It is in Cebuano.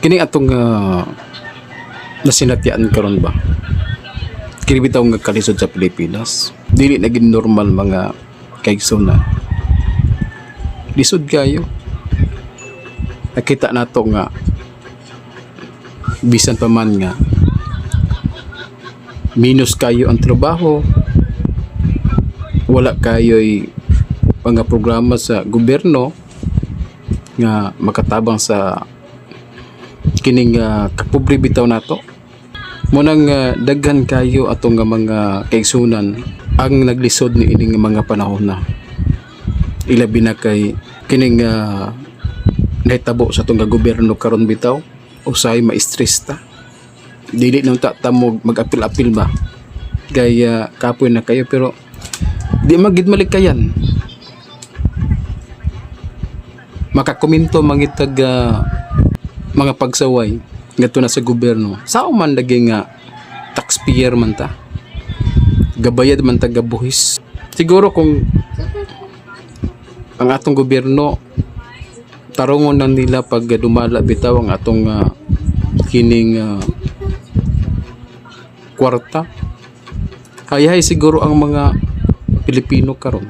Kini atong nasinatian karon ba, kini bitaw nga kalisod sa Pilipinas, dili na gid normal, mga kaigsoon. Lisod kayo. Nakita nato nga bisan pa man nga minus kayo ang trabaho, wala kayo'y mga programa sa gobyerno nga makatabang sa kining kapobre bitaw nato. Munang daghan kayo atong nga mga kaigsunan ang naglisod ni ining mga panahon na, ilabi na kay kining nahitabo sa atong nga gobyerno karon bitaw. Usahay ma-stress ta. Dili nang ta mo mag-apil-apil ba kay kapoy na kayo, pero di magid malikayan. Makakomento mangitag mga pagsaway ngadto na sa gobyerno. Sao man lagi nga taxpayer man ta, gabayad man ta, gabuhis. Siguro kung ang atong gobyerno tarungon lang nila pag dumala bitaw ang atong kining kwarta, hayahay siguro ang mga Pilipino karon.